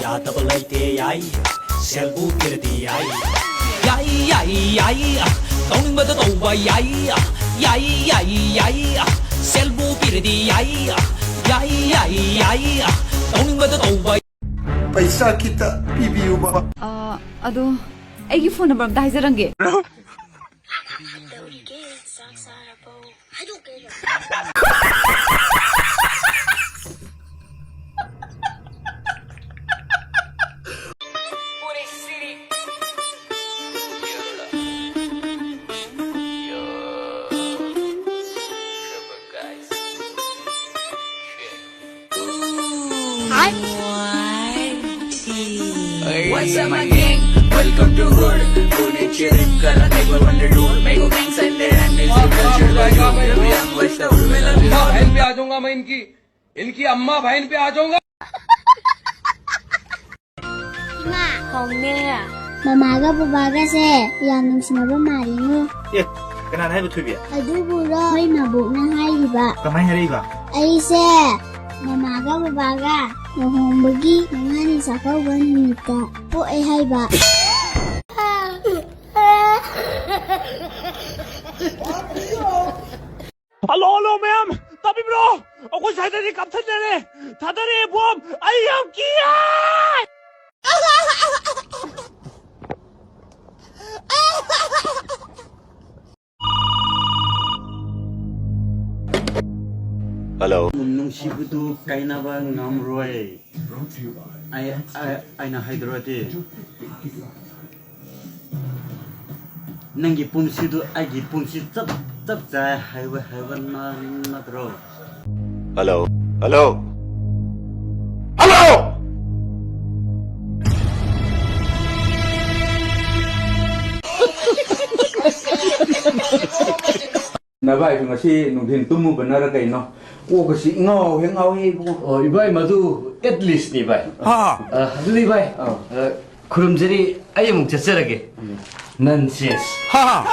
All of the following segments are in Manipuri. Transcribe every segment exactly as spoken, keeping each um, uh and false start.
ꯌꯥꯗꯕ ꯂꯩꯇꯦ ꯌꯥꯏ, ꯁꯦꯜꯕꯨ ꯄꯤꯔꯗꯤ ꯌꯥꯏ꯫ ꯌꯥꯏ, ꯌꯥꯏ, ꯌꯥꯏ, ꯇꯧꯅꯤꯡꯕꯗ ꯇꯧꯕ ꯌꯥꯏ꯫ ꯌꯥꯏ, ꯌꯥꯏ, ꯌꯥꯏ, ꯁꯦꯜꯕꯨ ꯄꯤꯔꯗꯤ ꯌꯥꯏ꯫ ꯌꯥꯏ, ꯌꯥꯏ, ꯌꯥꯏ, ꯇꯧꯅꯤꯡꯕꯗ ꯇꯧꯕ꯫ ꯄꯩꯁꯥ ꯈꯤꯇ ꯄꯤꯕꯤꯌꯨꯕ꯫ ꯑ, ꯑꯗꯣ ꯑꯩꯒꯤ ꯐꯣꯟ ꯅꯝꯕꯔ ꯑꯝꯇ ꯍꯥꯏꯖꯔꯝꯒꯦ꯫ ꯇꯧꯔꯤꯒꯦ, ꯆꯥꯛ ꯆꯥꯔꯕꯣ? ꯍꯥꯏꯗꯣꯛꯀꯦ꯫ What's up, my gang? Welcome to hood. Pune चिरक करा देखो वंडर डोर। मैं को गैंग से तेरा म्यूजिक कल्चर बजाओ। मेरे अंग वैसा उर्मिला भी बहन पे आ जाऊंगा मैं इनकी, इनकी अम्मा बहन पे आ जाऊंगा। ꯏꯃꯥ꯫ ꯍꯥꯎꯅꯦ꯫ ꯃꯃꯥꯒ ꯕꯕꯥꯒꯁꯦ ꯌꯥꯝ ꯅꯨꯡꯁꯤꯅꯕ ꯃꯥꯜꯂꯤꯉꯣ꯫ ꯑꯦ, ꯀꯅꯥꯅ ꯍꯥꯏꯕ, ꯊꯣꯏꯕꯤ? ꯑꯗꯨꯕꯨꯔꯣ, ꯑꯩꯈꯣꯏ ꯃꯕꯣꯛꯅ ꯍꯥꯏꯔꯤꯕ꯫ ꯀꯃꯥꯏ ꯍꯥꯏꯔꯛꯏꯕ? ꯑꯩꯁꯦ ꯃꯃꯥꯒ ꯕꯕꯥꯒ ꯂꯨꯍꯣꯡꯕꯒꯤ ꯃꯉꯥꯅꯤ ꯆꯥꯛꯀꯧꯕ ꯅꯨꯃꯤꯠꯇ ꯄꯣꯛꯑꯦ ꯍꯥꯏꯕ꯫ ꯍꯜꯂꯣ, ꯍꯜꯂꯣ, ꯃꯌꯥꯝ ꯇꯥꯕꯤꯕ꯭ꯔꯣ? ꯑꯩꯈꯣꯏ ꯁ꯭ꯋꯥꯏꯗꯗꯤ ꯀꯥꯞꯊꯠꯅꯔꯦ, ꯊꯥꯗꯔꯛꯑꯦ ꯕꯣꯝ꯫ ꯑꯩ ꯌꯥꯝ ꯀꯤꯌꯦ꯫ ꯍꯜꯂꯣ꯫ ꯅꯨꯡꯁꯤꯕꯗꯨ ꯀꯥꯏꯅꯕ ꯉꯝꯔꯣꯏ꯫ ꯑꯩ, ꯑꯩ, ꯑꯩꯅ ꯍꯥꯏꯗ꯭ꯔꯗꯤ꯫ ꯅꯪꯒꯤ ꯄꯨꯟꯁꯤꯗꯨ ꯑꯩꯒꯤ ꯄꯨꯟꯁꯤ ꯆꯞ, ꯆꯞ ꯆꯥꯏ ꯍꯥꯏꯕ, ꯍꯥꯏꯕ ꯅ-, ꯅꯠꯇ꯭ꯔꯣ? ꯍꯜꯂꯣ? ꯍꯜꯂꯣ? ꯍꯜꯂꯣ? ꯅꯚꯥꯏꯁꯨ ꯉꯁꯤ ꯅꯨꯡꯊꯤꯟ ꯇꯨꯝꯃꯨꯕꯅꯔ ꯀꯩꯅꯣ, ꯀꯣꯛꯀꯁꯤ ꯏꯉꯥꯎ ꯍꯦꯛ ꯉꯥꯎꯏ ꯏꯕꯨꯡꯉꯣ꯫ ꯑꯣ, ꯏꯕꯥꯏ, ꯃꯗꯨ ꯑꯦꯠ ꯂꯤꯁꯅꯤ, ꯏꯕꯥꯏ꯫ ꯍꯥ꯫ ꯑ, ꯑꯗꯨꯗꯤ, ꯏꯕꯥꯏ, ꯑ, ꯈꯨꯔꯨꯝꯖꯔꯤ, ꯑꯩ ꯑꯃꯨꯛ ꯆꯠꯆꯔꯒꯦ꯫ ꯎꯝ꯫ ꯅꯟꯁꯦꯟꯁ꯫ ꯍꯥ꯫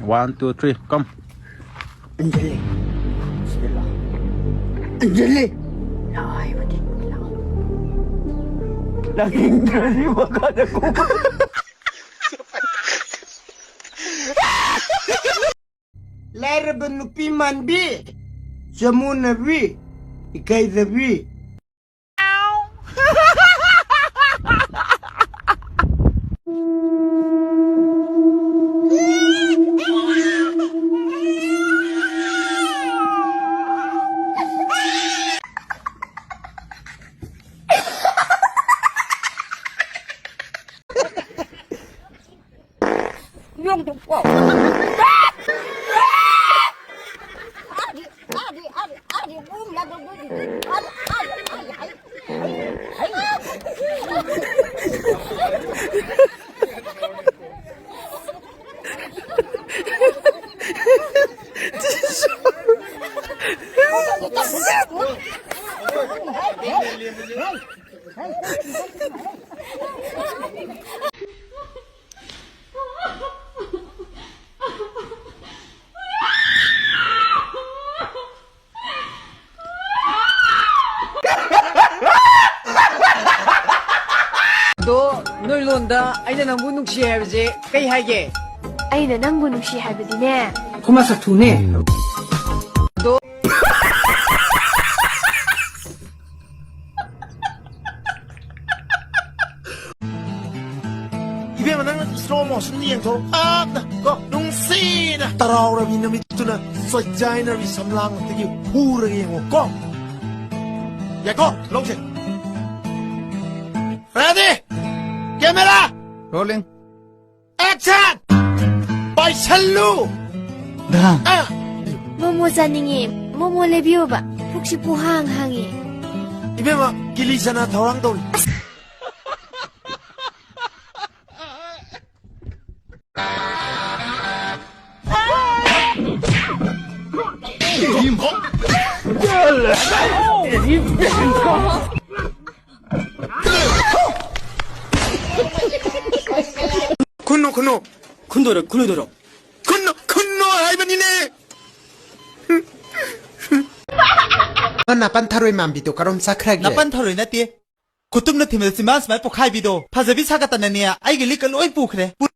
One, two, three, come. ꯏꯟꯖꯜꯂꯦ꯫ ꯕꯤꯁꯃꯤꯜꯂꯥ꯫ ꯑꯟꯖꯂꯤ! ꯂꯥꯛꯑꯣ ꯍꯥꯏꯕꯅꯤ, ꯂꯥꯛꯑꯣ꯫ ꯂꯥꯛꯅꯤꯡꯗ꯭ꯔꯗꯤ ꯃꯈꯥꯗ ꯀꯨꯝꯃꯨ꯫ ꯂꯥꯏꯔꯕ ꯅꯨꯄꯤ ꯃꯥꯟꯕꯤ, ꯆꯃꯣꯠꯅꯕꯤ, ꯏꯀꯥꯏꯗꯕꯤ꯫ ꯑꯗꯣ, ꯅꯣꯏ ꯂꯣꯟꯗ "ꯑꯩꯅ ꯅꯪꯕꯨ ꯅꯨꯡꯁꯤ" ꯍꯥꯏꯕꯁꯦ ꯀꯩ ꯍꯥꯏꯒꯦ? ꯑꯩꯅ ꯅꯪꯕꯨ ꯅꯨꯡꯁꯤ ꯍꯥꯏꯕꯗꯤꯅꯦ꯫ ꯈꯨꯃꯥ ꯁꯛꯊꯨꯅꯦ꯫ ꯑꯗꯣ, ꯏꯕꯦꯝꯃ, ꯅꯪ slow motion ꯌꯦꯡꯊꯣꯔꯛꯑꯣ꯫ ꯑꯝꯇ ꯀꯣ, ꯅꯨꯡꯁꯤꯅ ꯇꯔꯥꯎꯔꯕꯤ ꯅꯨꯃꯤꯠꯇꯨꯅ ꯆꯣꯏꯆꯥꯏꯅꯔꯕꯤ ꯁꯝꯂꯥꯡꯗꯒꯤ ꯍꯨꯔꯒ ꯌꯦꯡꯉꯣ ꯀꯣ꯫ ꯌꯥꯏꯀꯣ, ꯂꯧꯁꯦ꯫ Ready? Camera! Rolling. Action! ꯄꯥꯏꯁꯜꯂꯨ! ꯗꯥ꯫ ꯑꯥ! ꯃꯣꯃꯣ ꯆꯥꯅꯤꯡꯉꯦ꯫ ꯃꯣꯃꯣ ꯂꯩꯕꯤꯌꯣꯕ꯫ ꯄꯨꯛꯁꯤ ꯄꯨꯍꯥꯡ ꯍꯥꯡꯉꯦ꯫ ꯏꯕꯦꯝꯃ, ꯀꯤꯂꯤ ꯆꯅꯥ ꯊꯧꯔꯥꯡ ꯇꯧꯔꯤ꯫ ꯈꯨꯟꯅꯣ, ꯈꯨꯟꯅꯣ꯫ ꯈꯨꯟꯗꯣꯏꯔꯣ, ꯈꯨꯟꯅꯣꯏꯗꯣꯏꯔꯣ? ꯈꯨꯟꯅꯣ, ꯈꯨꯟꯅꯣ ꯍꯥꯏꯕꯅꯤꯅꯦ꯫ ꯅꯥꯄꯟ ꯊꯔꯣꯏ ꯃꯥꯟꯕꯤꯗꯣ ꯀꯔꯣꯝ ꯆꯠꯈ꯭ꯔꯒꯦ? ꯅꯥꯄꯟ ꯊꯔꯣꯏ ꯅꯠꯇꯦ꯫ ꯈꯨꯇꯨꯝꯅ ꯊꯤꯟꯕꯗ ꯆꯤꯝꯕꯥꯟ ꯁꯨꯃꯥꯏꯅ ꯄꯣꯛꯈꯥꯏꯕꯤꯗꯣ꯫ ꯐꯖꯕꯤ ꯁꯥꯒꯠꯇꯅꯅꯦ ꯑꯩꯒꯤ ꯂꯤꯛꯀ ꯂꯣꯏ ꯄꯨꯈ꯭ꯔꯦ꯫ ꯄꯨ-